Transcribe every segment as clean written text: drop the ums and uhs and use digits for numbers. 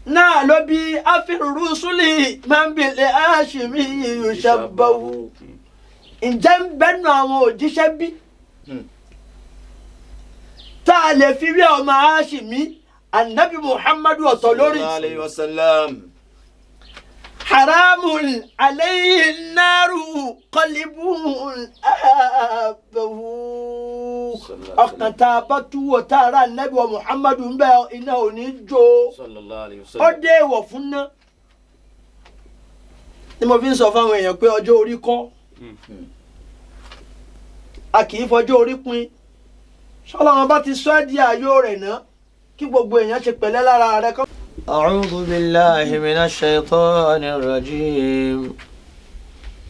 Náà ló bí afirurusuli máa ń bilẹ̀ aṣèmí yushabbahu. Ǹjẹ́ ń bẹ́nu àwọn òjíṣẹ́ bí tá a lè fi rí ọmọ aṣèmí anabi Muhammadu ọ̀tọ̀ lórí. Sallallahu alayhi wa sallam. Haramun alayhi naru qalibun ahabahu. Ọkàn tá a bá túwọ̀ tá a rà anabi wa Muhammadu ń bẹ iná ò ní jó. Sallallahu alayhi wa Ó sallam. dé ìwọ̀ fún ná. Ni mo fi ń sọ fáwọn èèyàn pé ọjọ́ orí kọ́, a kì í fọjọ́ orí pin. Sọlọ́run bá ti sọ ẹ́ di ààyò rẹ̀ ná, kí gbogbo èèyàn ṣe pẹ̀lẹ́ lára rẹ̀ kọ́. أعوذ بالله من الشيطان الرجيم.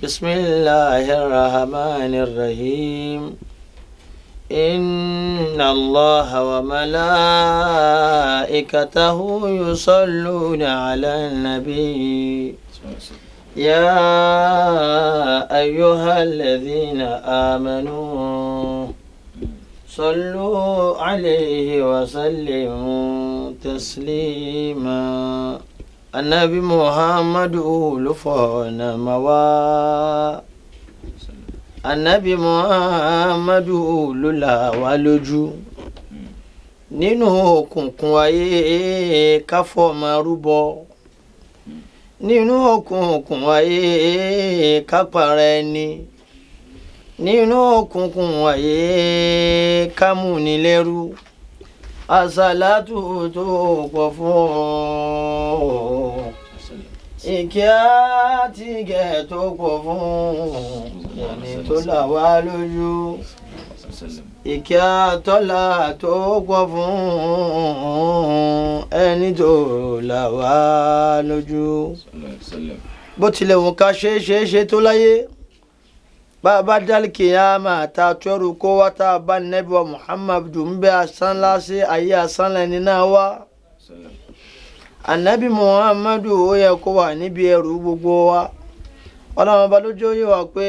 بسم الله الرحمن الرحيم. إن الله وملائكته يصلون على النبي يا أيها الذين آمنوا صلوا عليه وسلموا تسليما. النبي محمد ló mà wá. Anabi Muhammadu ló là wá lójú nínú òkùnkùn ayé káfọ́ máa rúbọ, nínú òkùnkùn ayé kápára ẹni, nínú òkùnkùn ayé kámúnilẹ́rú. Àsàlátù tó pọ̀ fún ọ, ìkẹ́ àti ìgẹ̀ tó pọ̀ fún ẹni tó là wá lójú, ìkẹ́ àtọ́là tó pọ̀ fún ẹni tó là wá lójú. Bó tilẹ̀ wù ká ṣe é ṣe é ṣe tó láyé, bá a bá dálì kìyàmà tá a tẹ́rù kó wá tá a bá nẹ́bí wa Muhammadu ń bẹ asán láṣẹ ayé asán lẹni náà wá. Anabi Muhammadu ó yẹ kó wà níbi ẹrù gbogbo wa. Ọlọ́run ọba lójú yìí wà pé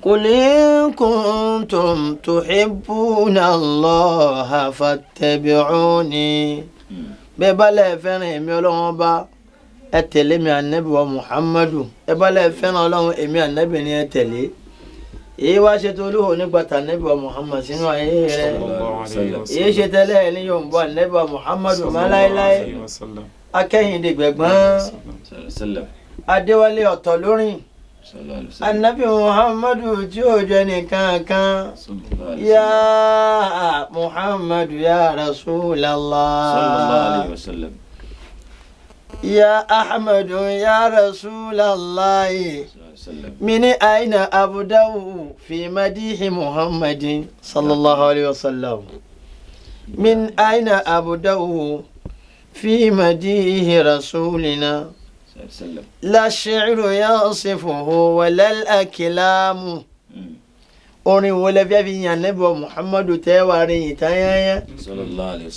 qul in kuntum tuhibbuna Allaha fattabi'uni. Bẹ́ẹ̀ bá lẹ́ẹ̀ fẹ́ràn èmi ọlọ́run ọba, ẹ tẹ̀lé mi anabi wa Muhammadu. Ẹ bá lẹ́ẹ̀ fẹ́ràn ọlọ́run, èmi anabi ni ẹ tẹ̀lé. Èyí wá ṣe tolúwo nígbà tà anabi wa Muhammad sínú ayé rẹ. Èyí ṣe tẹ́lẹ̀ ní yorùbá anabi wa Muhammadu má láéláé. Akẹ́yìndé gbẹ̀gbọ́n Adéwálé ọ̀tọ̀ lórin anabi Muhammadu tí ó jẹ́ nìkan kan. Ya Muhammadu ya Rasulallah. Ya Ahmadu ya Rasulallah. من أين أبدأ في مديح محمد صلى الله عليه وسلم؟ من أين أبدأ في مديح رسولنا؟ لا الشعر يصفه ولا الأكلام. Orin wo lẹ fẹ́ fi yàn Ànábì wa Muhammadu tẹ́ wà rí yìí tán yányá?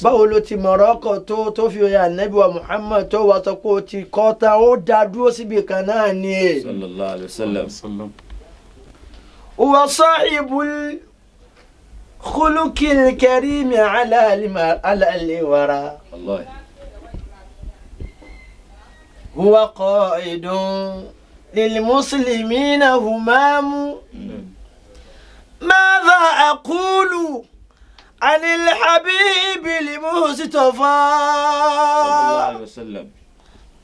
Báwo ló ti mọ̀rọ̀ ọkọ̀ tó fi yàn Ànábì wa Muhammad tó wà sọ pé o ti kọ́ ta ó dá dúró síbi kan náà ni e. Sallallahu alayhi wa sallam. Wa sahibul khuluqil karimi ala al-wara. Huwa qa'idun lil muslimina humamu. ماذا أقول عن الحبيب المصطفى؟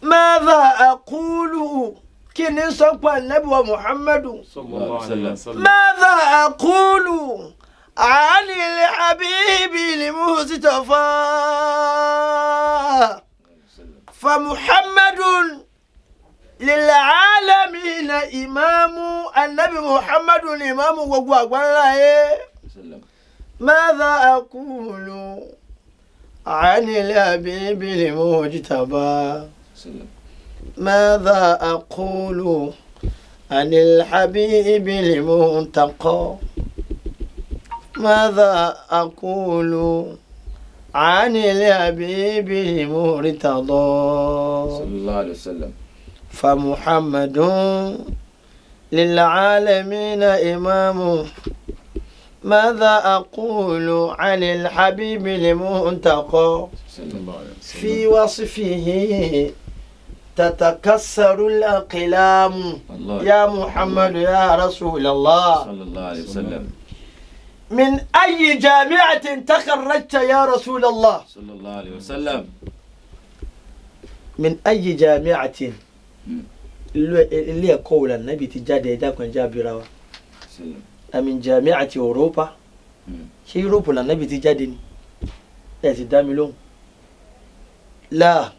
ماذا أقول كن سوف النبي محمد؟ ماذا أقول عن الحبيب المصطفى؟ فمحمد للعالمين إمام. النبي محمد الإمام وقوة. ماذا أقول عن الحبيب المجتبى؟ ماذا أقول عن الحبيب المنتقى؟ ماذا أقول عن الحبيب المرتضى؟ صلى الله عليه وسلم. فمحمد للعالمين إمام. ماذا أقول عن الحبيب المنتقى؟ في وصفه تتكسر الأقلام. الله. يا محمد يا رسول الله. صلى الله عليه وسلم. من أي جامعة تخرجت يا رسول الله؟ صلى الله عليه وسلم. من أي جامعة ilé ẹ̀kọ́ wo l'Ànábì ti jáde? Ẹ dákun, ẹ jẹ́ á bira wa. Sallam. أمن جامعة أوروبا? Ṣé Yúróòpù l'Ànábì ti jáde ni? Ẹ sì dá mi lóhùn. لا,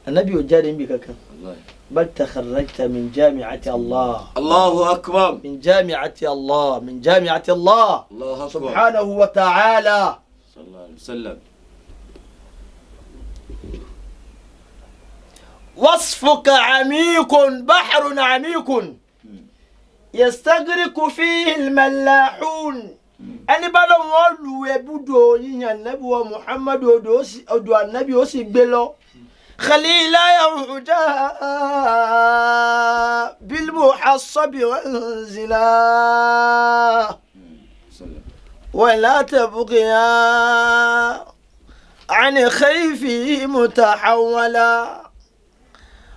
Ànábì ò jáde níbi kankan. الله. بل تخرجت من جامعة الله. الله أكبر. من جامعة الله، من جامعة الله. الله أكبر. سبحانه وتعالى. صلى الله عليه وسلم. وصفك عميق، بحر عميق يستغرق فيه الملاحون. Ẹni bá lọ wọn lu ẹbúdò yíyan Ànábì wa Muhammadu, odò Ànábì ó sì gbé lọ. خليلا يهدى بالمحصب وانزلا. سلم. ولا تبغيا عن خيفه متحولا،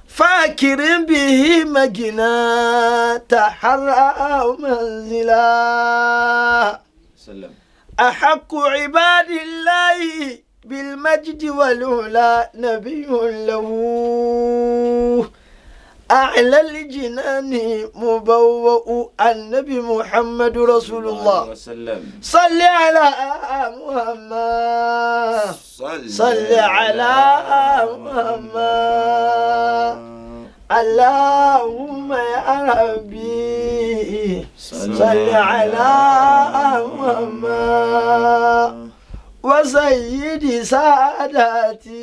فاكر به مجنا تحرى منزلا. سلم. أحق عباد الله بالمجد والعلا نبي له أعلى الجنان مبوأ، النبي محمد رسول الله. وسلم. صل على محمد، صل على محمد، اللهم يا ربي صل على محمد وسيد ساداتي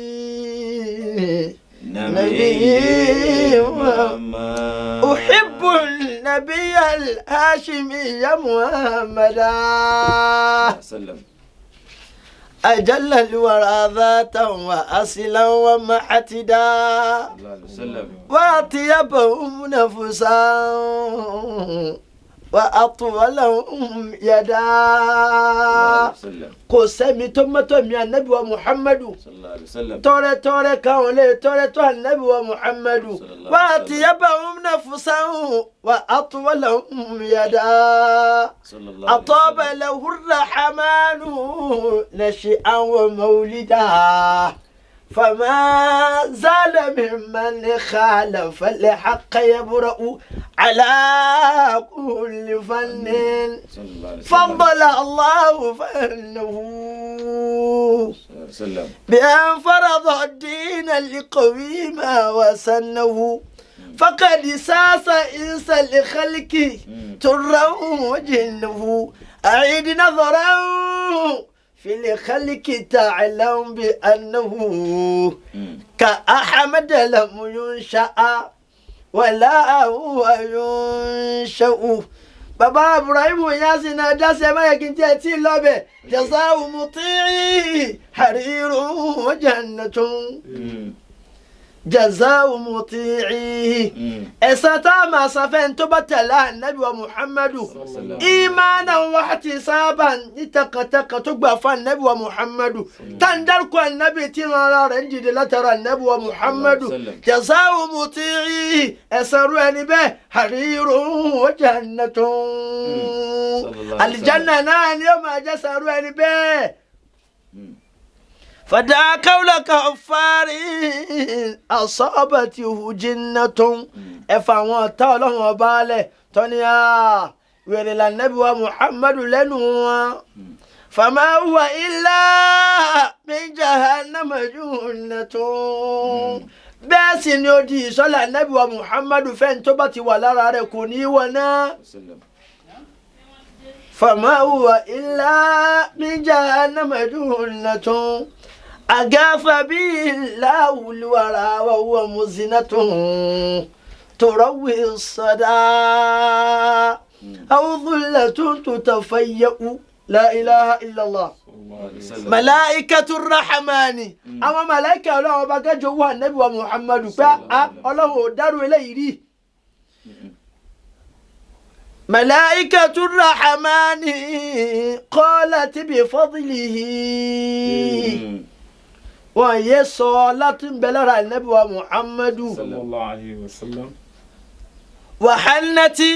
نبي محمد. أحب النبي الهاشمي محمدا. سلم. أجل الورى ذاتا وأصلا ومحتدا. الله عليه وسلم. وأطيبهم نفسا وأطولهم يدا. الله عليه وسلم. Kò sẹ́mi tó mọ́tò mi Ànábì wa Muhammadu. صلى الله عليه وسلم. Tọrẹ tọrẹ káwọn lè tọrẹ tó Ànábì wa Muhammadu. Sallallahu وأطيبهم نفسا وأطولهم يدا. صلى الله عليه أطاب وسلم. له الرحمن نشئا ومولدا، فما زال ممن خالف الحق يبرأ على كل فن. صلى الله عليه وسلم. فضل الله فنه صلى الله عليه وسلم. بأن فرض الدين القويم وسنه، فقد ساس إنس الخلق ترا وجنه. أعيد نظرا في الخلق تعلم بأنه كأحمد لم ينشأ ولا هو ينشأ. Bàbá Ibrahim Yasin adásẹ máyẹ kí n tiẹ̀ tí ì lọ́bẹ̀. جزاء مطيع حرير وجنة. جزاء مطيع, ẹ̀san tá a máa san fẹ́ni tó bá tẹ̀lé Ànábì wa Muhammadu إيمانا واحتسابا, ní takàntakàn tó gbà fún Ànábì wa Muhammadu, tá n dárúkọ Ànábì tí ìran ara rẹ̀ ń dìde látara Ànábì wa Muhammadu. جزاء مطيع, ẹ̀san ru ẹni bẹ́ẹ̀ حرير وجنة, àlìjánnà náà ni ó máa jẹ́ sàrú ẹni bẹ́ẹ̀. فدع قول كفار أصابته جنة. Ẹ fa àwọn ọ̀tá Ọlọ́run ọba lẹ̀ tọ́ni à wèrè l'Ànábì wa Muhammadu lẹ́nu wọn. فما هو إلا من جهنم جنة. Bẹ́ẹ̀ sì ni odi ìsọ́lá Ànábì wa Muhammadu fẹ́ni tó bá ti wà lára rẹ̀ kò ní í wọ̀ náà. فما هو إلا من جهنم جنة. أغاث به الله الورى وهو مزنة تروي الصدى أو ظلة تتفيأ. لا إله إلا الله. ملائكة الرحمن, àwọn màláíkà Ọlọ́run ọba gẹ́jọ wà Nábì wa Muhammadu pé Ọlọ́run ò dárú eléyìí rí. ملائكة الرحمن قالت بفضله. Wọn yé sọ láti ń bẹ lára ànábì wa Muhammadu. Sallallahu alayhi wa sallam. Wàhálàtì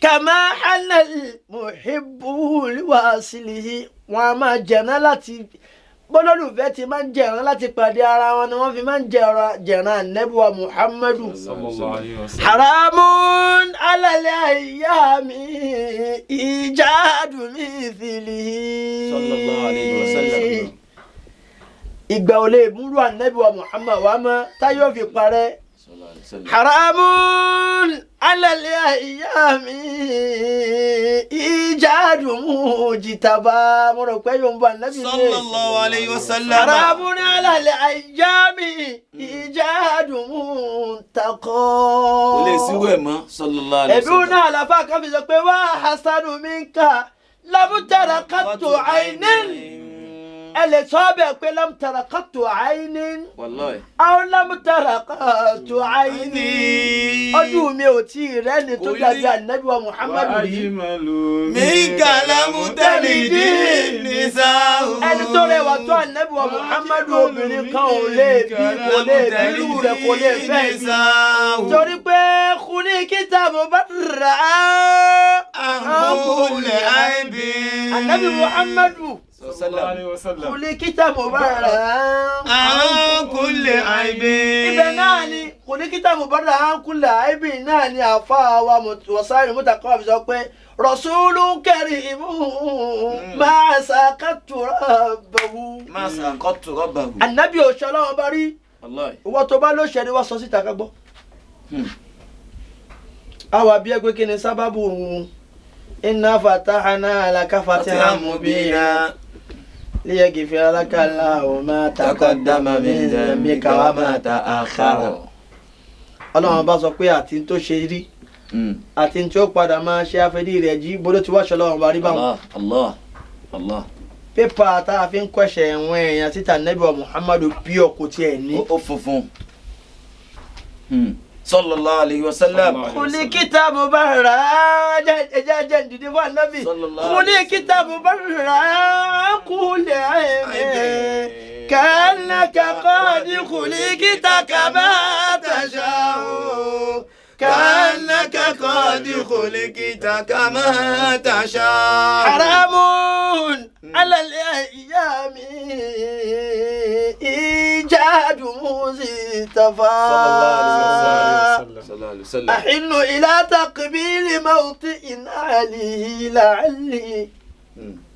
kàmá hànà muhibbu liwasilihi. Wọn a máa jẹ̀rán láti bọ́lọ́lùfẹ́ ti máa ń jẹ̀rán láti pàdé ara wọn ni wọ́n fi máa ń jẹ̀rán ànábì wa Muhammadu. Sallallahu alayhi wa sallam. Haramun alal ayyami ijadu mithlihi. Sallallahu alayhi wa sallam. Ìgbà ò lè múrú ànábì wa Muhammad wa mọ́ táyọ̀ fi parẹ́. Sallallahu alayhi wa sallam. Haramun alal ayyami ijadu mujtaba. Mo rò pé yóò ń bọ ànábì ní. Sallallahu alayhi wa sallam. Haramun alal ayyami ijadu muntaqa. Kò lè sírú ẹ̀ mọ́. Sallallahu alayhi wa Ẹ̀bí sallam. náà làfà kan fi sọ pé wá hasanu minka lamtara qattu aynin. Ẹ lè sọ bẹ́ẹ̀ pé lamtara qattu aynin Wallahi. aw lamtara qattu aynin. Ojú mi ò tí ì rẹ́ni tó dàbí ànábì wa Muhammadu rí. Minka lam talidi nisa'u. Ẹni tó rẹwà tó ànábì wa Muhammadu obìnrin kan ò lè bí, kò lè bí irú rẹ̀, kò lè fẹ́ bí. Torí pé kùnì kìtàbù bá rà á. An kulli aibin. Ànábì Muhammadu Sallallahu alayhi wa sallam. kùnì kìtàbù bá rà á. An kulli aibin. Ibẹ̀ náà ni kùnì kìtàbù bá rà á kúlẹ̀ àìbì náà ni àfa wa wọ̀sáìrì mútakọ́ fi sọ pé rasulun karimun máa sàkàtù rabbahu. Ma saqattu rabbahu. Ànábì òṣèlú ọlọ́run bá rí. Wallahi. Ìwọ tó bá ló ṣẹ ni wọ́n sọ síta ká gbọ́. Àwa bí ẹgbẹ́ kí ni sábàbù òun inna fatahna laka fatihan mubina liyaghfira laka Allahu ma Taqaddama min dhanbika wa ma ta'akhkhara. Ọlọ́run bá sọ pé àti tó ṣe rí àti tí ó padà máa ṣe àfẹ́dí rẹ̀ jí bó ló ti wáṣọ lọ́wọ́ bá rí báwọn. Allah Allah Allah. Pépà tá a fi ń kọ́ṣẹ́ ẹ̀wọ̀n èèyàn síta Nábì wa Muhammadu pure kò tiẹ̀ ní. Ó funfun. Sallallahu alayhi wa sallam. Kuli kitabu barra ẹjẹ jẹ ndidi fún anabi. Sallallahu Kuli alayhi wa kitabu barra kuli ẹ̀mẹ́ kannaka qad khuliqta kama tasha'u. Ka'annaka qad khuliqta kama tasha'u. Haramun ala al-ayyami ijadu muzitafa. Sallallahu alayhi wa sallam. أحن إلى تقبيل موطئ عليه لعلي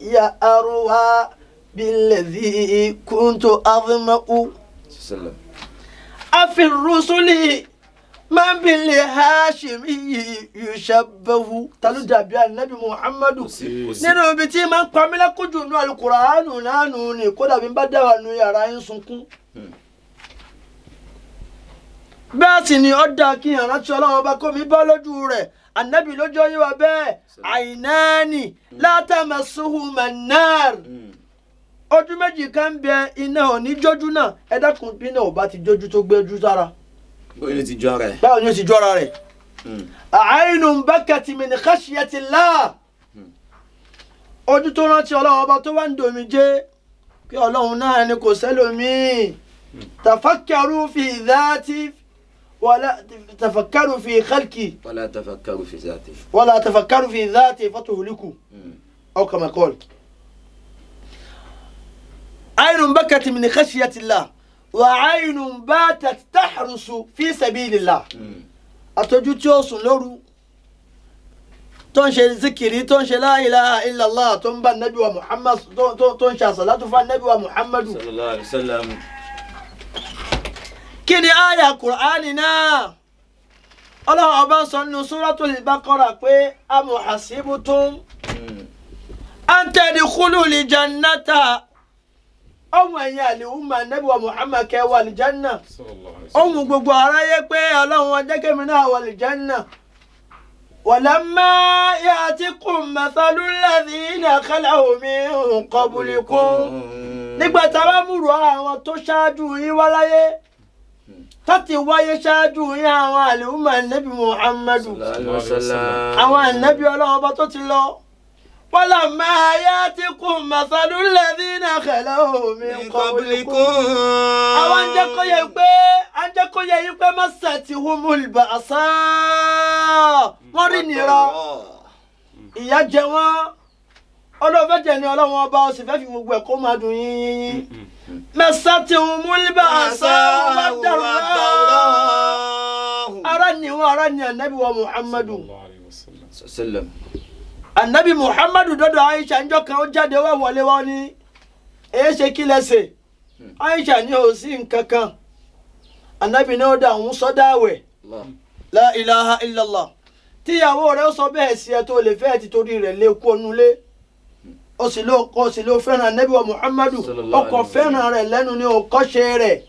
يا أروى بالذي كنت أظمأ. Sallam. أفي الرسل من بالهاشمي يشبه. Ta ló dàbí النبي محمد nínú ibi tí máa ń pa mí lẹ́kún jù nínú Al-Qur'anu nánu ni kódà bí n bá dáwà nu yàrá ń sunkún. Bẹ́ẹ̀ sì ni ó dáa kí ìrántí Ọlọ́run ọba kó mi bá lójú rẹ̀ ànábì lójú ọyẹ́ wa bẹ́ẹ̀ àìnáàní látàmásùhùmá náà. Ojú méjì kan bẹ iná ò ní jójú náà. Ẹ dákun, bí náà ò bá ti jójú tó gbé ojú sára, Bóyá ti jọ ara ẹ̀. báwo ni ó ti jọra rẹ̀? Àìnù bákàtí min khashyatillah. Ojú tó rántí Ọlọ́run ọba tó wá ń domi jẹ́ kí Ọlọ́run náà ni kò sẹ́lòmíì. Tafakkaru fi dhati wala tafakkaru fi khalqi. Wala tafakkaru fi zati. Wala tafakkaru fi dhati fatuhliku aw kama qala. Aynun bakat min khashyatillah wa aynun batat tahrusu fi sabilillah. Àtọ́jú tí ó sùn lóru tó ń ṣe zikiri, tó ń ṣe la ilaha illallah, tó ń bá nabi wa Muhammad, tó ń ṣe àsàlátù fún nabi wa Muhammadu. Sallallahu alayhi wa sallam. Kí ni àyà Kùránì náà? Ọlọ́run ọba ń sọ nínú Suratul Baqara pé am hasibtum an tadkhulul jannata. Ọmọ ẹ̀yìn àlìhùmà nabi wa Muhammad kẹwàá àlìjánná. Ohun gbogbo aráyé pé Ọlọ́run ọjọ́ kẹ́mi náà wà àlìjánná. Walamma ya'tikum mathalul ladhina khalaw min qablikum. Nígbà tá a bá múrò àwọn tó ṣáájú yín wá láyé, tó ti wáyé ṣáájú yín, àwọn àlùmọ̀ ànábì Muhammadu, àwọn ànábì Ọlọ́run ọba tó ti lọ, Walamma ya'tikum mathalul ladhina khalaw min qablikum. Àwọn ń jẹ́ kó yẹ pé à ń jẹ́ kó yẹ yí pé massatihumul ba'sa. Wọ́n rí nira, ìyà jẹ wọ́n. Ọlọ́fẹ́ tẹ̀ ní ọlọ́wọ́n ọba ó sì fẹ́ fi gbogbo ẹ̀ kó máa dùn yín yín. Massatihumul ba'sa wad-darra. Ara ni wọn, ara ni anabi wa Muhammadu. Anabi Muhammadu dọ́dọ̀ Aisha njọ́ kan ó jáde wá wọlé wá ní èé ṣe kí lẹ́sẹ̀. Aisha ní ò sí nǹkan kan. Anabi ní ó dà òun sọ́dáwẹ̀. La ilaha illallah. Tíyàwó rẹ̀ sọ bẹ́ẹ̀ sí ẹ tó lè fẹ́ ti torí rẹ̀ lé kú onúlé. Ó sì ló kọ́ sì ló fẹ́ràn anabi wa Muhammadu. Ọkọ̀ fẹ́ràn rẹ̀ lẹ́nu ní òkọ́ṣe rẹ̀.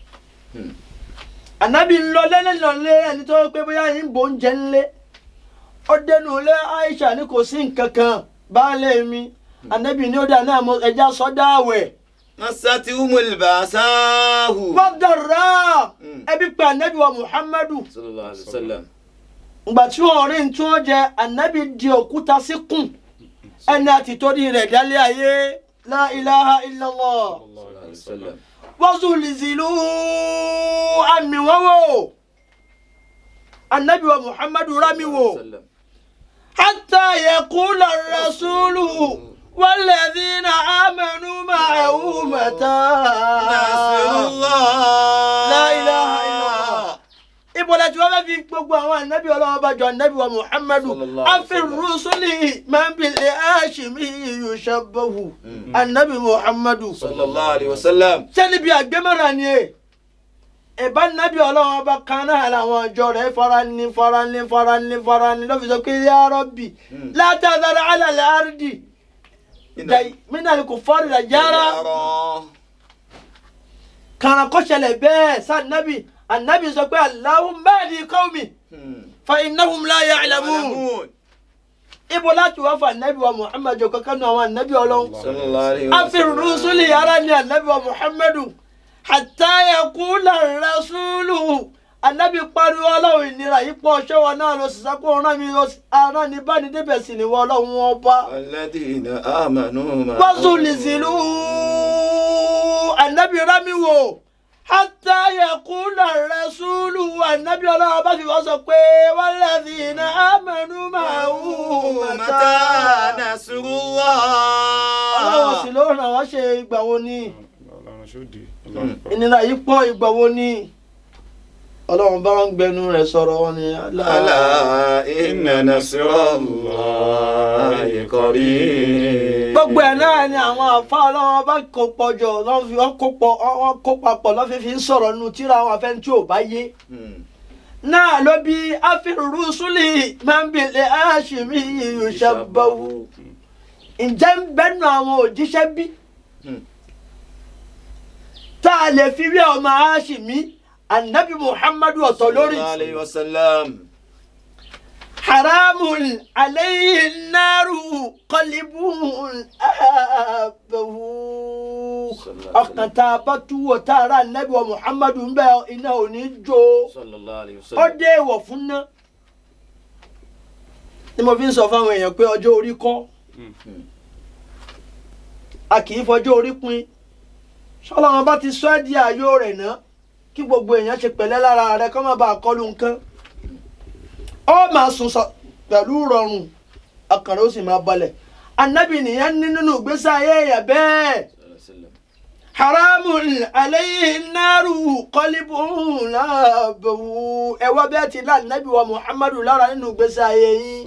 Anabi ń lọ lẹ́lẹ́lọ́lé ẹni tó pé bóyá yín bò ń jẹ ńlé. Ó dénú lé Aisha ní kò sí nǹkan kan baálé mi. Anabi ní ó dà náà mo ẹja sọ́dáwẹ̀. Massatihumul ba'sahu. Wad-darra. Ẹbí pa anabi wa Muhammadu. Sallallahu alaihi wasallam. Ìgbà tí wọ́n rí tí wọ́n jẹ anabi di òkúta síkùn. Ẹni àtìtórí rẹ̀ dálé ayé. La ilaha illallah. Sallallahu alaihi wasallam. Wazulzilu àmì wọn wò. Anabi wa Muhammadu rami wò. Hatta yaqula ar-rasulu walladhina amanu ma'ahu mata. Nasrullah. La ilaha illallah. Ibo la tí wọ́n fẹ́ fi gbogbo àwọn anabi ọlọ́wọ́ bá jọ anabi wa Muhammadu. Afi rusuli man bil hashimi yushabbahu. Anabi Muhammadu. Sallallahu alaihi wasallam. Sẹ́ni bí àgbẹ̀mọ́ra ni e. Ẹ̀bá nábì ọlọ́run ọba kan náà làwọn ọjọ́ rẹ̀ farani farani farani farani ló fi sọ pé ya Rabbi la tadhar ala al-ardi minal kuffari dajjara. Kàrà kó ṣẹlẹ̀ bẹ́ẹ̀ sá nábì ànábì sọ pé Allahumma hdi qawmi fa innahum la ya'lamun. Ibo láti wá fún ànábì wa Muhammadu kankan nù àwọn ànábì ọlọ́run. Afi rusuli ara ni ànábì wa Muhammadu. Hatta yaqula rasulu. Ànábì pariwo ọlọ́run ìnira yìí pọ̀ ṣé wọn náà lọ sí sákó ọ̀ràn mi ara ní bá ní débẹ̀ sí ni wọ́n ọlọ́run ọba. Alladhina amanu ma'ahu. Wazulzilu. Ànábì rámi wò. Hatta yaqula rasulu. Ànábì ọlọ́run bá fi wọ́n sọ pé walladhina amanu ma'ahu Mata nasrullah. Ọlọ́run sì ló ràn wá ṣe ìgbà wo ni. Ìnira yìí pọ̀ ìgbà wo ni. Ọlọ́run bá ń gbẹnu rẹ̀ sọ̀rọ̀ wọn ni. Ala inna nasrallahi qarib. Gbogbo ẹ̀ náà ni àwọn àfa ọlọ́run bá kó pọ̀ jọ lọ́n fi wọ́n kó papọ̀ lọ́n fi ń sọ̀rọ̀ nu tíra àwọn afẹ́ni tí ò bá yé. Náà ló bí afirusuli máa ń bilẹ̀ hashimi yushabbahu. Ǹjẹ́ ń bẹ́nu àwọn òjíṣẹ́ bí? Tá a lè fi wí ọmọ hashimi anabi Muhammadu ọ̀tọ̀ lórí. Sallallahu alayhi wa sallam. Haramun alayhi naru qalibun ahabahu. Ọkàn tá a bá túwò tá a rà anabi wa Muhammadu ń bẹ iná ò ní jó. Ó dé ìwọ̀ fún ná. Ni mo fi ń sọ fáwọn èèyàn pé ọjọ́ orí kọ́. A kì í fọjọ́ orí pin. Sọlá wọn bá ti sọ ẹ́ di ààyò rẹ̀ náà kí gbogbo èèyàn ṣe pẹ̀lẹ́ lára rẹ̀ kó má bàa kọlu nǹkan. Ó máa sùn pẹ̀lú rọrùn ọkàn rẹ̀ ó sì máa balẹ̀. Ànábì nìyẹn ní nínú ìgbésí ayé èèyàn bẹ́ẹ̀. Haramun alayhi naru qalibun láàbẹ̀wò. Ẹ̀wọ́ bẹ́ẹ̀ ti lá ànábì wa Muhammadu lára nínú ìgbésí ayé yín.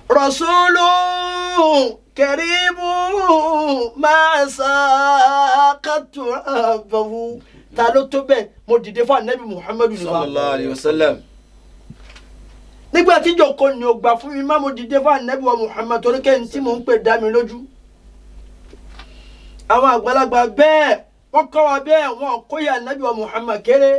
Rasulun karimun ma saqatu rabbahu. Ta ló tó bẹ́ẹ̀ mo dìde fún anabi Muhammadu nípa. Sallallahu alayhi wa sallam. Nígbà tí jòkó ni o gbà fún mi má mo dìde fún anabi wa Muhammadu torí kẹ́hìn tí mò ń pè dá mi lójú. Àwọn àgbàlagbà bẹ́ẹ̀ wọ́n kọ́ wa bẹ́ẹ̀ wọ́n kó yà anabi wa Muhammad kéré.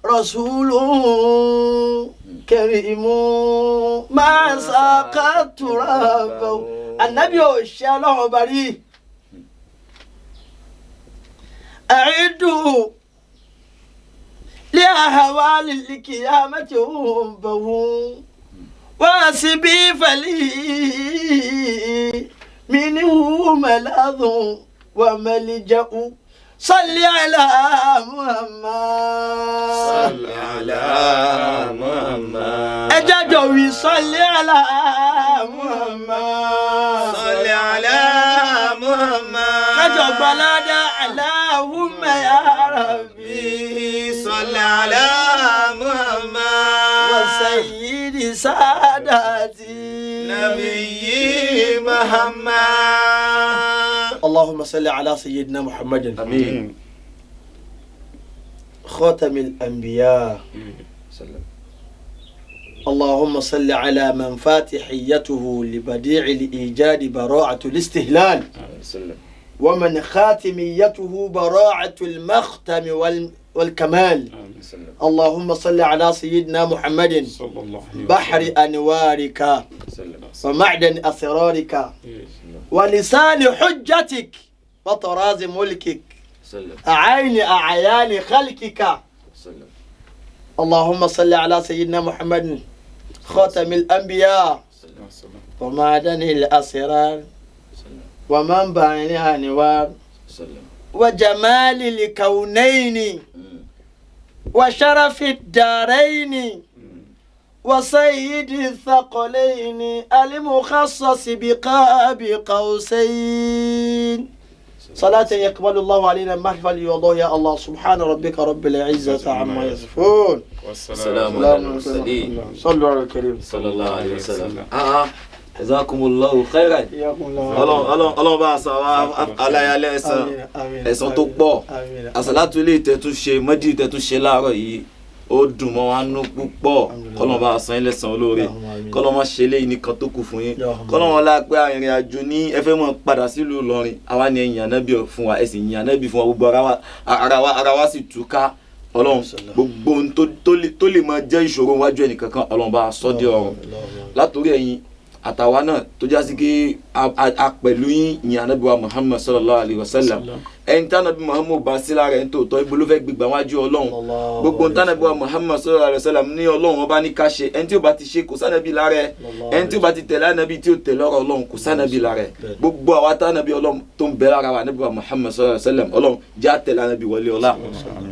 Rasulun karimun ma saqatu rabbahu. Anabi ò ṣe ọlọ́run bari. أعدوا لأهوال القيامة هم واسبي فلي منه ملاذ وملجأ صل على محمد صل على محمد ẹ jájọ wí صل على محمد صل على محمد kájọ gbalada اللهم يا ربي صل على محمد وسيد ساداتي نبي محمد اللهم صل على سيدنا محمد آمين خاتم الأنبياء سلم اللهم صل على من فاتحيته لبديع الإيجاد براعة الاستهلال سلم ومن خاتميته براعة المختم والكمال سلم اللهم صل على سيدنا محمد صلى الله عليه بحر أنوارك سلم ومعدن أسرارك ولسان حجتك وطراز ملكك سلم أعين أعيان خلقك سلم اللهم صل على سيدنا محمد خاتم الأنبياء وسلم. ومعدن الأسرار سلم ومنبع الأنوار سلم وجمال الكونين وشرف الدارين وسيد الثقلين المخصص بقاب قوسين صلاة يقبل الله علينا محفل والله يا الله سبحان ربك رب العزة عما يصفون السلام على المرسلين صلوا على الكريم صلى الله عليه وسلم. Jazakumullahu khairan. حياكم الله Ọlọ́run Ọlọ́run Ọlọ́run bá a san wá aláyálẹ̀ ẹ̀san آمين آمين ẹ̀san tó pọ̀. آمين Àsàlátù ilé ìtẹ̀túnṣe mọ́dí ìtẹ̀túnṣe láàárọ̀ yìí ó dùn mọ́ wa nú púpọ̀. Kọ́lọ́n bá a san yín lẹ́san olóore. Kọ́lọ́n má ṣe léyìí nìkan tó kù fún yín. Kọ́lọ́n wọn lá pé ìrìn àjò ní ẹ fẹ́ mọ̀ padà sílùú Ìlọrin. Àwa ni ẹ̀yìn ànábì fún wa, ẹ sì yìn ànábì fún wa, gbogbo ara wa ara wa sì túká. Ọlọ́run gbogbo ohun tó lè máa jẹ́ ìṣòro wájú ẹnìkankan Ọlọ́run bá a sọ dé ọ̀run látòrí ẹ̀yin àtàwa náà tó jásí kí a pẹ̀lú yín yìn ànábì wa Muhammad sallallahu alayhi wa sallam. Ẹni tí ànábì Muhammad bá sí lára ẹni tòótọ́ ibo ló fẹ́ gbégbá wájú Ọlọ́run. Gbogbo ní tànábì wa Muhammad sallallahu alayhi wa sallam ní Ọlọ́run ọba ní ká ṣe, ẹni tí ó bá ti ṣe kò sànábì lára ẹ, ẹni tí ó bá ti tẹ̀lé ànábì tí ó tẹ̀lé ọ̀rọ̀ Ọlọ́run kò sànábì lára ẹ. Gbogbo àwa tànábì Ọlọ́run tó ń bẹ lára wa ànábì wa Muhammad sallallahu alayhi wa sallam, Ọlọ́run já tẹ̀lé ànábì wọlé ọlá,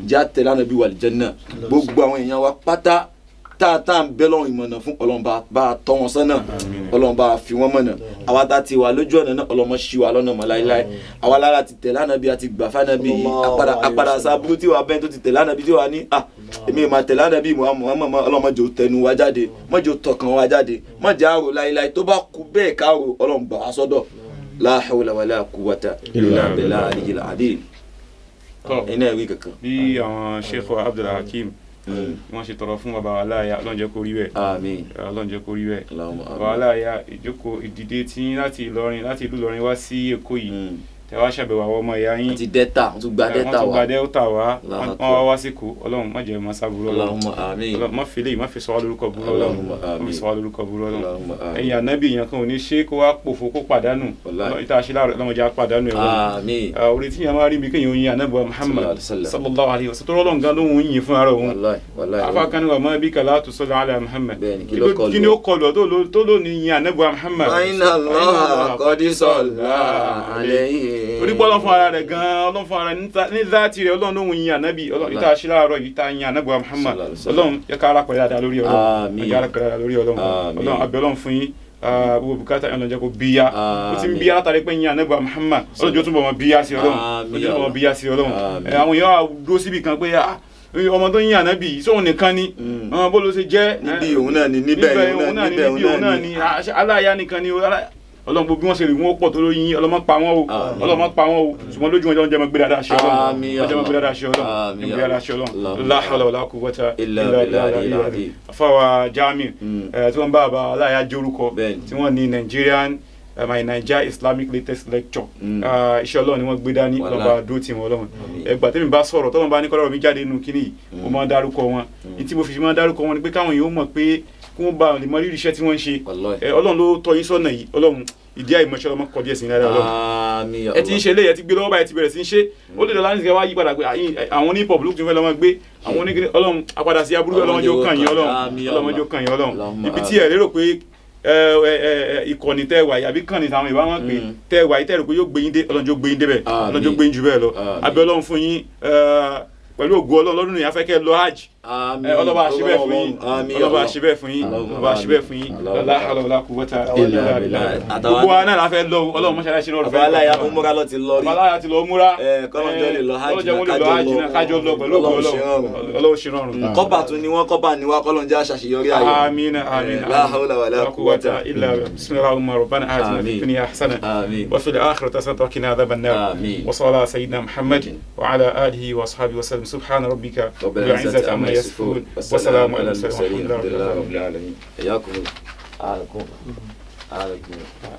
já tẹ̀lé ànábì wal janna. Gbogbo àwọn èèyàn wa pátá tá a ń bẹ lọ́run ìmọ̀nà fún Ọlọ́run bá a tọ́ wọn sọ́nà, Ọlọ́run bá a fi wọ́n mọ̀nà. Àwa tá a ti wà lójú ọ̀nà náà Ọlọ́run má ṣì wá lọ́nà mọ́ láéláé. Àwa lára ti tẹ̀lé ànábì àti gbà fánábì yìí, àpadà sábúrú tí wàá bẹ́ẹ̀ tó ti tẹ̀lé ànábì tí wàá ní à èmi máa tẹ̀lé ànábì Muhammad, Ọlọ́run má jẹ́ ó tẹnu wa jáde, má jẹ́ ó tọkàn wa jáde, má jẹ́ àrò láéláé. Tó bá kú bẹ́ẹ̀ káàrò Ọlọ́run gbà wá sọ́dọ̀. La hawla wala quwwata illa billahi al-ali. Ẹ̀yin náà wí kankan. Bí àwọn Sheikh Abdulhakeem wọ́n ṣe tọrọ fún baba aláya, Ọlọ́run jẹ́ kó rí bẹ́ẹ̀. Àmín. Ọlọ́run jẹ́ kó rí bẹ́ẹ̀. Allahumma àmín. Baba aláya, ìjókòó ìdìde tí láti Ìlọrin, láti ìlú Ìlọrin wá sí Èkó yìí, tẹ wá ṣàbẹ̀wò àwọn ọmọ ìyá yín. Àti Delta, wọ́n tún gba Delta wọ́n tún wá. gba Delta wá. Allahu Wọ́n wá wá sí Èkó. Ọlọ́run má jẹ́ mọ́ sábúrú Ọlọ́run. Allahumma àmín. Ọlọ́run má fi léyìí, má fi sọ wá lórúkọ burú Ọlọ́run. Allahumma Má fi àmín. sọ wá lórúkọ burú Ọlọ́run. Allahumma àmín. Ẹ̀yin ànábì yẹn kan ò ní ṣe kó wá pòfo kó pàdánù. Wallahi. Ìta ṣe láàárọ̀ Ọlọ́run jẹ́ á pàdánù ẹ̀ Ọlọ́run. Àmín. Orí tí yẹn máa rí mi kéèyàn yin ànábì wa Muhammad Sallallahu alaihi wasallam. sallallahu alaihi wasallam. Tó rọ́lọ́n gan ló ń yin fún ara òun. Wallahi, wallahi. Afa kan wa ma bika la tusalli ala Muhammad. Bẹ́ẹ̀ni, kí ló kọlù Kí ni ó kọlù ọ tó ló ní yin ànábì wa Muhammad? Inna Allaha qad salla alayhi. Torí pé Ọlọ́run fún ara rẹ̀ gan-an, Ọlọ́run fún ara ní záàtì rẹ̀, Ọlọ́run ló ń yin ànábì. Ọlọ́run ìta ṣe láàárọ̀ yìí tá yin ànábì wa Muhammad. Sallallahu alaihi wasallam. Ọlọ́run yẹ ká ara pẹ̀lú dáadáa lórí Ọlọ́run. Àmín. Yẹ ká ara pẹ̀lú dáadáa lórí Ọlọ́run. Àmín. Ọlọ́run abẹ́ Ọlọ́run fún yín. Gbogbo bùkátà yẹn Ọlọ́run jẹ́ kó bíyá. Ó ti ń bíyá látàrí pé yin ànábì wa Muhammad. Ọlọ́run jẹ́ ó túnbọ̀ mọ́ bíyá sí Ọlọ́run. Àmín. Ó jẹ́ túnbọ̀ mọ́ bíyá sí Ọlọ́run. Àmín. Àwọn èèyàn á dúró síbì kan pé ọmọ tó yin ànábì yìí sóun nìkan ni. Bó ló ṣe jẹ́? Níbi òun náà ni, níbẹ̀ òun náà ni, níbẹ̀ òun náà ni. Aláya nìkan ni. Ọlọ́run gbogbo bí wọ́n ṣe rí wọn pọ̀ tó lóyún, Ọlọ́run má pa wọ́n o. Àmín. Ọlọ́run má pa wọ́n o. Ṣùgbọ́n lójú wọn jẹ́ oúnjẹ máa gbé dáadáa ṣe Ọlọ́run. Àmín. Ọjọ́ máa gbé dáadáa ṣe Ọlọ́run. Àmín. Gbé dáadáa ṣe Ọlọ́run. Allahumma. La hawla wala quwwata Illa illa billahi billahi al-azim. Afáwa Jamiu tí wọ́n bá bàbá aláya jórúkọ Bẹ́ẹ̀ni. tí wọ́n ní Nigerian my Naija Islamic latest lecture. Iṣẹ́ Ọlọ́run ni wọ́n gbé dání. Wallahi. Lọ́ba dúró tì wọ́n Ọlọ́run. Àmín. Ẹgbà tẹ́mi bá sọ̀rọ̀ tọ́lọ́run bá ní kọ́lọ́rọ̀ mi jáde nínú kínní yìí, mo máa ń dárúkọ wọn. Ní tí mo fi máa ń dárúkọ wọn ni pé káwọn èèyàn ó mọ̀ pé kí wọ́n bá lè mọ rírì iṣẹ́ tí wọ́n ń ṣe. Wallahi. Ọlọ́run ló tọ́ yín sọ́nà yìí. Ọlọ́run Ìdí àìmọ̀ṣẹ́ ọlọ́mọ kọjú ẹ̀sìn náírà Ọlọ́run. Àmín ya Ẹ ti ń Allah. ṣe eléyìí, ẹ ti gbé lọ́wọ́ báyìí, ẹ ti bẹ̀rẹ̀ sí ń ṣe. Ó lè dọ̀la nísìnyí wá yí padà pé àwọn oní pop ló ti fẹ́ lọ́mọ gbé àwọn oníkiri. Ọlọ́run, apadà sí aburú, Ọlọ́run jẹ́ ó kàn yín. Ọlọ́run, Àmín ya Ọlọ́run jẹ́ ó Allah. kàn yín. Ọlọ́run, Allahumma ibi tí ẹ lérò pé ẹ ẹ ẹ ìkànnì tẹ́ wà yìí àbí kànnì táwọn ìbá wọn pè tẹ́ wà yìí, tẹ́ rò pé yóò gbé yín dé, Ọlọ́run jẹ́ ó gbé yín débẹ̀. Àmín. Ọlọ́run jẹ́ ó gbé yín jù bẹ́ẹ̀ lọ. Àmín. Abẹ́ Ọlọ́run fún yín, pẹ̀lú ògo Ọlọ́run, lọ́dún yìí a fẹ́ kẹ́ ẹ lọ hajj. Àmín. Ọlọ́ba àṣìbẹ̀ fún yín. Àmín ya Ọlọ́ba Allah. àṣìbẹ̀ fún yín. Allahumma Ọlọ́ba àṣìbẹ̀ fún yín. Allahumma La hawla wala quwwata illa illa billah. billah. Gbogbo wa náà la fẹ́ lọ. Ọlọ́run mọ́ṣáláṣí lọ́rùn Bàbá aláya umura lọ ti lọ rí. Bàbá aláya ti lọ múra. Ẹ, kọ́lọ́n jẹ́ lè lọ hajj Kọ́lọ́n jẹ́ náà, wọ́n lè lọ kájọ hajj lọ. náà, kájọ lọ pẹ̀lú ògo Ọlọ́run ṣe Ọlọ́run. rọrùn. Ọlọ́run ṣe rọrùn. Kọ́pà tún ni wọ́n, kọ́pà ni wá, kọ́lọ́n jẹ́ àṣàṣeyọrí ayọ̀. آمين آمين. La hawla wala quwwata إلا بالله. بسم الله اللهم ربنا آتنا في آمين. الدنيا حسنة آمين. وفي الآخرة حسنة وقنا عذاب النار. آمين. وصلى على سيدنا محمد وعلى آله وأصحابه وسلم. سبحان ربك رب العزة عما يصفون والسلام على المرسلين، والحمد لله الحمد رب لله العالمين. رب العالمين. حياكم الله.